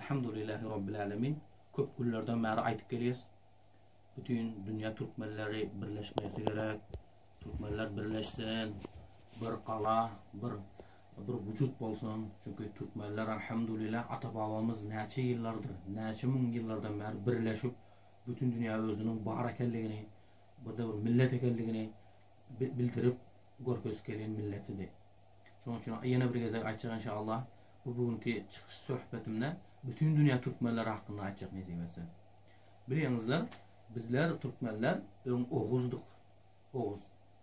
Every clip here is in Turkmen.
Elhamdülillahi Rabbil Alemin. Köp günlerden bäri aýdyp gelýäs. Bütin dünýä türkmenleri birleşmesi gerek. Türkmenler birleşsin. Bir gala, bir bir wujut bolsun. Çünki türkmenler elhamdülillah ata-babamyz näçe ýyllardyr, näçe müň ýyllardan bäri birleşip, bütin dünýä özüniň bar ekenligini, bir-de bir millet ekenligini bildirip görkezip gelýän milletidi. Şonuň üçin ýene bir gezek aýtjak inşallah, bu bugünki çykyş söhbetimde bütin dünýä türkmenleri hakynda aýtjak nesip etse. Bilýäňizler, bizler türkmenler öň oguzdyk. Oguz.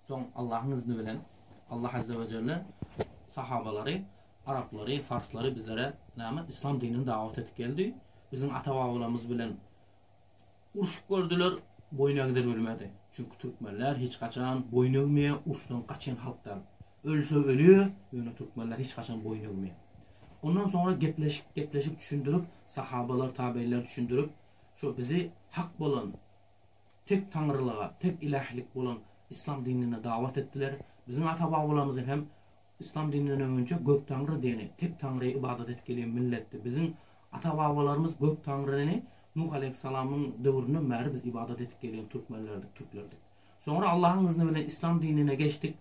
Soň Allahyň izni bilen Allah azze we jelle sahabalary, araplary, farslary bizlere näme islam dinini dawat edip geldi. Biziň ata-babalarymyz bilen Urşup gördüler, boýun egdir bilmedi. Çünki türkmenler hiç haçan boýun egmeýär, urşdan gaçan halk däl. Ölse ölýär, ýöne türkmenler hiç haçan boýun egmeýär. Ondan soňra gepleşip, gepleşip düşündirip, sahabalar, tabeýinler düşündirip, şo bizi hak bolan, tek Taňrylyga, tek ilählik bolan yslam dinine dawat etdiler. Biziň ata-babalarymyz hem Yslam dininden öňünçe Gök Taňry diýeni, tek Taňryýa ybadat edip gelýän milletdi. Biziň ata-babalarymyz Gök Taňryny Nuh aleýhissalamyň döwründen bäri biz ybadat edip gelýän türkmenlerdik, türklerdik. Soňra Allahyň yzni bilen Yslam dinine geçdik.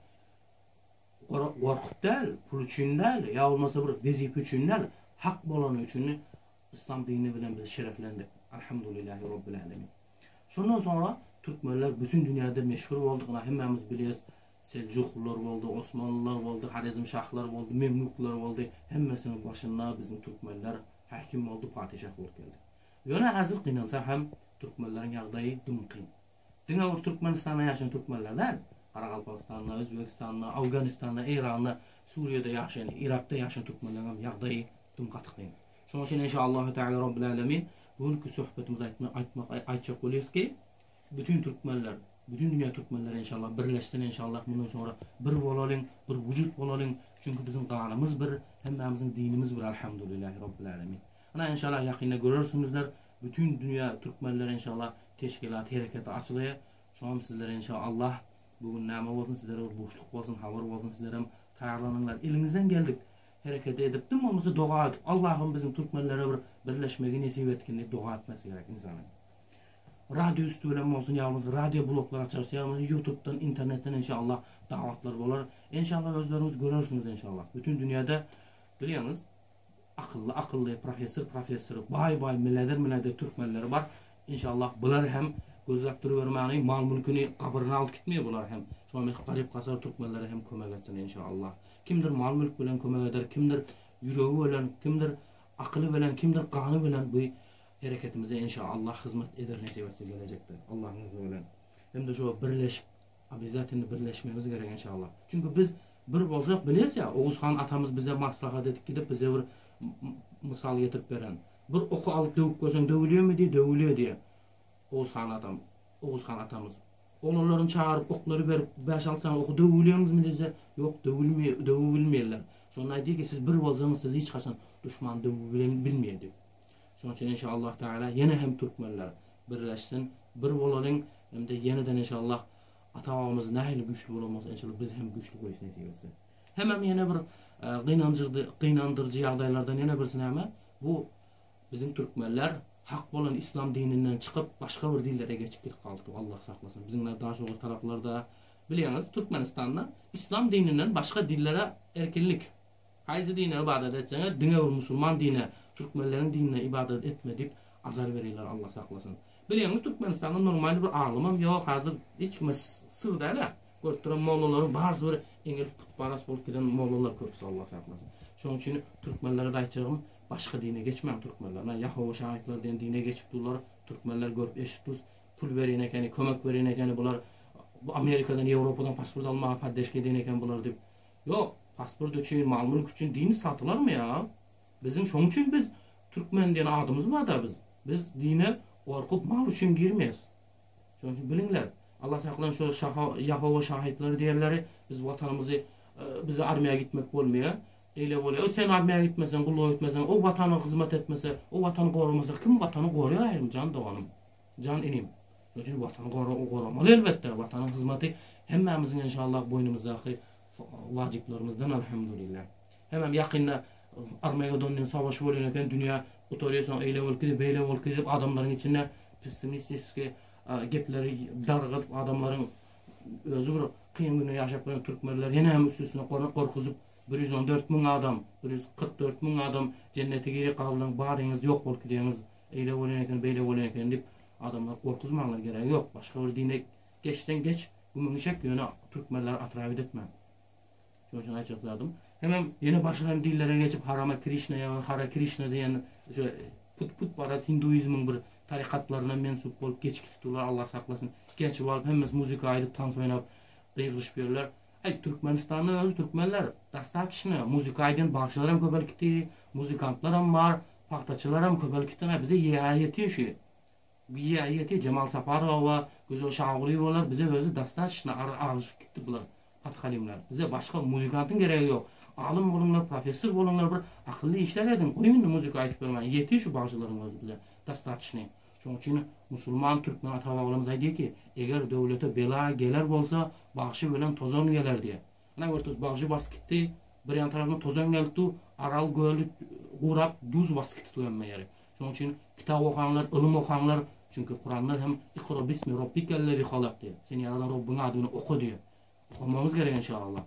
Gorkup däl, pul üçin däl, ýa bolmasa bir wezipe üçin däl, hak bolany üçin Yslam dini bilen biz şereflendik. Alhamdulillahi Robbil Alemin. Şondan soňra türkmenler bütin dünýäde meşhur boldy. Ynha hemmämiz bilýäs, Seljuklylar boldy, Osmanlylar boldy, Horezmşahlar boldy, Memluklar boldy. Hemmesiniň başynda biziň türkmenler häkim boldy, patyşah bolup geldi. Ýöne häzir gynansak hem türkmenleriň ýagdaýy dym kyn. Diňe bir Türkmenistanda ýaşaýan türkmenler däl, Garagalpagystanda, Özbegistanda, Awganystanda, Eýranda, Suriýada ýaşaýan, Yrakda ýaşaýan türkmenleriň hem ýagdaýy dym gaty kyn. Şonuň üçin enşa-Allahu Teala Robbil Alemin bu günki söhbetimizi aýtmak aýtjak bolýarys ki, Bütin türkmenler, bütin dünýä türkmenleri enşallah birleşsin enşallah mundan soňra bir bolalyň, bir wujut bolalyň, çünki biziň ganymyz bir, hemmämiziň dinimiz bir Alhamdulillahi Robbil Alemin. Ana enşallah ýakynda görersiňizler bütin dünýä türkmenleri enşallah teşkilat hereketi açylaýar. Şoňam sizlere enşallah bu gün näme bolsun sizlere bir buşluk bolsun habar bolsun sizlerem taýýarlanyňlar eliňizden geldik hereketi edip dim bolmasa doga edip Allahym biziň türkmenlere bir birleşmegi nesip etgin diýip doga etmesi gerek ynsanyň. Radio üsti bilen bolsun ýa bolmasa radio bloglar açarys ýa bolmasa ýutubdan internetden enşallah dawatlar bolar. Enşallah özleriňiz görersiňiz enşallah. Bütün dünýäde bilýäňiz akylly akylly professor professor baý baý milader milader türkmenleri bar. Enşallah bular hem gözläp durubermäni mal mülküni gabryna alyp gitmeýär bular hem. Şonuň garyp gasar türkmenlere hem kömek etsin enşallah. Kimdir mal mülk bilen kömek eder, kimdir ýüregi bilen, kimdir akyly bilen, kimdir gany bilen bu Hereketimize inşa Allah hyzmat eder nesip etse gelejekde Allahyň izni bilen. Hem-de şo birleşip obýazatelny birleşmegimiz gerek inşa Allah. Çünki biz bir bolsak bilýäs ýa Oguz han atamyz bize maslahat edip gidip bize bir mysal getirip beren. Bir oky alyp döwüp görseň döwülýärmi diýe döwülýär diýe Oguz han atam Oguz han atamyz. Oglanlaryny çagyryp oklary berip bäş-alty sany oky döwübilýäňizmi diýse ýok döwülmeýär döwübilmeýärler. Şonda aýdýar ki siz bir bolsaňyz sizi hiç haçan duşman döwübilmeýär diýip. Şonuň üçin inşallah Teala ýene hem türkmenler birleşsin, bir bolalyň hem-de ýeneden inşallah ata-babamyz nähili güýçli bolan bolsa inşallah biz hem güýçli goýsun nesip etse. Hemem ýene bir gynanjydy, gynandyryjy ýagdaýlardan ýene birisi näme? Bu biziň türkmenler hak bolan islam dininden çykyp başga bir dinlere geçip gidip galdyk. Allah saklasyn. Biziň Daşoguz taraplarda bilýäňiz Türkmenistanda islam dininden başga dinlere erkinlik. Haýsy dine ybadat etseňiz diňe bir musulman dine türkmenleriň dinine ybadat etme diýip azar berýärler Allah saklasyn. Bilýäňiz Türkmenistanda normalny bir alymam ýok hazir hiç kime syr dälä görüp duran mollalaryň barysy bir eňil putparas bolup giden mollalar köpüsi Allah saklasyn. Şonuň üçin türkmenlere-de aýtjagym başga dine geçmäň türkmenler. Ynha Ýahowa şaýatlary diýen dine geçip durlar türkmenler görüp eşidip durus pul berýän ekeni kömek berýän ekeni bular bu Amerikadan Ýewropadan pasport almaga poddeşka edýän eken bular diýip Ýok, pasport üçin, mal-mülk üçin dini satylarmy ýa? Biziň şoň üçin biz türkmen diýen adymyz bar-da biz. Biz dine gorkup mal üçin girmeýäs. Şoň üçin biliňler, Allah saklan şo şaha Ýahowa şahytlary diýenleri biz watanymyzy bize armiýa gitmek bolmaýar. Eýle bolýar. O sen armiýa gitmeseň, gulluga gitmeseň, o watana hyzmat etmese, o watany goramasa kim watany goraýar aýrym jan doganym, jan inim. Şoň üçin watany gora goramaly elbetde. Watanyň hyzmaty hemmämiziň enşallah boýnumyzdaky wajyplarymyzdan alhamdulillah. Hemem ýakynda Armagedon diýen savaş bolýan eken dünýä. Gutarýar soň eýle bolup gidip, beýle bolup gidip adamlaryň içinde pessimistiski gepleri dargadyp adamlaryň özi bir kyn günde ýaşap ýören türkmenler ýene hem üstesine gorkuzyp 114 müň adam, 144 müň adam jennete girýär gabylaň baryňyz ýok bolup gidýäňiz eýle bolýan eken beýle bolýan eken diýip adamlary gorkuzmaňlar geregi ýok başga bir dine geçseň geç gümüňi çek ýöne türkmenleri atrawit etmäň. Şonuň üçin aýtjak zadym. Hemem ýene başga hem dillere geçip Harama Krişna ýa Hara Krişna diýen şu put putparaz hinduizmiň bir tarykatlaryna mensup bolup geçip gitdiler Allah saklasyn. Geçip alyp hemmesi muzika aýdyp tans oýnap gygyryşyp ýörler. Aý Türkmenistanda özi türkmenler dostatçno muzika aýdýan bagşylar hem köpelip gitdi, muzykantlar hem bar, pagtaçylar hem köpelip gitdi. Bize ýa ýetiýär şu. Ýa ýetiýär Jemal Saparowa, Gözel Şagulyýewalar bize özi dostatçno agyşyp gitdi bular. Pathalimler, bize başga muzykantyň geregi ýok. Alym boluňlar, professor boluňlar, bir akylly işler ediň, goýuň indi muzika aýdyp bermäni, ýetir şu bagşylaryň özi bize, dostatçny. Şoň üçin musulman türkmen ata-babalarymyz aýdýar ki, eger döwlete bela geler bolsa, bagşy bilen tozan geler diýýär. Ana görtüňiz, bagşy basyp gitdi, bir ýan tarapyndan tozan gelip dur, Aral göli gurap, duz basyp gitdi hemme ýeri. Şoň üçin kitap okaňlar, ylym okaňlar, çünki Kuranda hem Ikra bismi robbikellezi halak diýýär. Seni ýaradan Robbuň ady bilen oka diýýär. Okamagymyz gerek enşallah.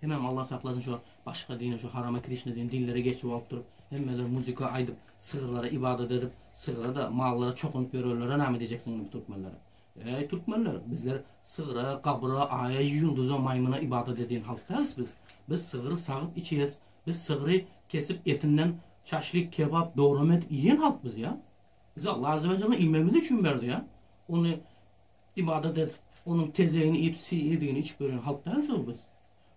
Hemem Allah saklasyn şu başga dine şu harama Krişna diýen dinlere geçip alyp durup hemmeler muzika aýdyp sygyrlara ibadat edip sygyra da mallara çokunyp ýörenlere näme diýjeksiň indi bu türkmenlere. Eý türkmenler bizler sygyra, gabra, aýa, ýyldyza, maýmyna ibadat edýän halk dälis biz. Biz sygyry sagyp içýäs, biz sygry kesip etinden çaşlik, kebap, dograma edip iýen halk biz ýa. Bize Allah azze we jelle iýmegimiz üçin berdi ýa. Ony Ybadat edip, onuň tezegini iýip, siýdigini içip ýören halk dälsiz biz.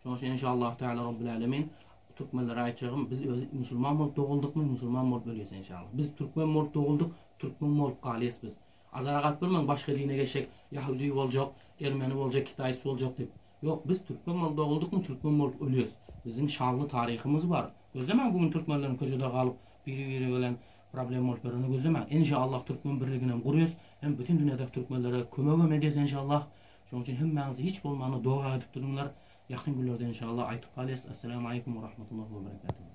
Şonuň üçin enşallah Teala Rabbil Alemin türkmenlere aýtjagym, biz özi musulman bolup doguldykmy, musulman bolup ölýäs enşallah. Biz türkmen bolup doguldyk, türkmen bolup galýas biz. Azara galyp durmaň başga dine geçjek, ýahudy boljak, ermeni boljak, kitaýs boljak diýip. Ýok, biz türkmen bolup doguldykmy, türkmen bolup ölýäs. Biziň şanly taryhymyz bar. Gözlemäň bu gün türkmenleriň köçede galyp, biri-biri bilen Problem bolup ýöreni gözlemäň. Enşallah türkmen birliginem gurýas, hem bütin dünýädäki türkmenlere kömegem edýäs enşallah. Şonuň üçin hemmäňiz hiç bolmanda doga edip duruňlar. Ýakyn günlerde enşallah aýtyp galýas. Esselamu aleýkum we rahmetullah we berekatuhu.